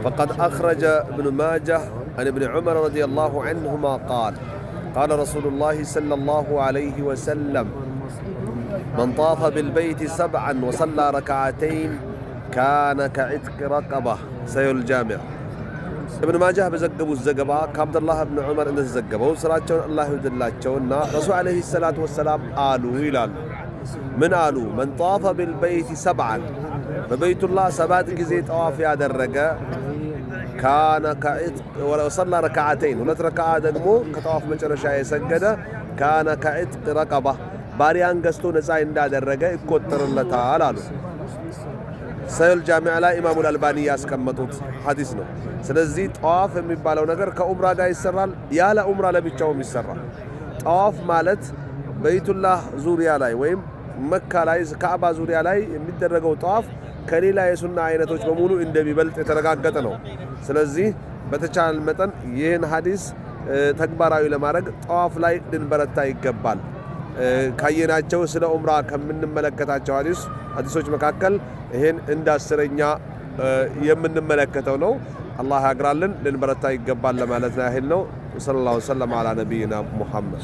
فقد أخرج ابن ماجه عن ابن عمر رضي الله عنهما قال: قال رسول الله صلى الله عليه وسلم: من طاف بالبيت سبعا وصلى ركعتين كان كعتق رقبة። صحيح الجامع። ኢብን ማጃህ በዘገቡት ዘገባ ከአብደላህ ብን ዑመር እንደተዘገበው፣ ስራቸውን አላህ ይውደድላቸውና፣ ረሱል عليه الصلاة والسلام አሉ ይላሉ። ምን አሉ? من طاف بالبيت سبعا፣ በበይቱላህ 7 ጊዜ ጠዋፍ ያደረገ፣ كان وصلى ركعتين፣ ሁለት ረክዓ ደግሞ ከጠዋፍ መጨረሻ የሰገደ፣ كان كعتق رقبة፣ ባሪያን ገዝቶ ነፃ እንዳደረገ ይቆጠርለታል አሉ። ሰሂህ ጃሚዕ ላይ ኢማሙል አልባኒ ያስቀመጡት ሐዲስ ነው። ስለዚህ ጠዋፍ የሚባለው ነገር ከኡምራ ጋር ይሰራል፣ ያለ ኡምራ ለብቻውም ይሰራል። ጠዋፍ ማለት በይቱላህ ዙሪያ ላይ ወይም መካ ላይ ካዕባ ዙሪያ ላይ የሚደረገው ጠዋፍ ከሌላ የሱና አይነቶች በሙሉ እንደሚበልጥ የተረጋገጠ ነው። ስለዚህ በተቻለ መጠን ይህን ሐዲስ ተግባራዊ ለማድረግ ጠዋፍ ላይ ልንበረታ ይገባል። ካየናቸው ስለ ኡምራ ከምንመለከታቸው ሐዲሶች መካከል ይህን እንደ 10ኛ የምንመለከተው ነው። አላህ ያግራልን፣ ልንበረታ ይገባል ለማለት ነው ያህል ነው። وصلى الله وسلم على نبينا محمد።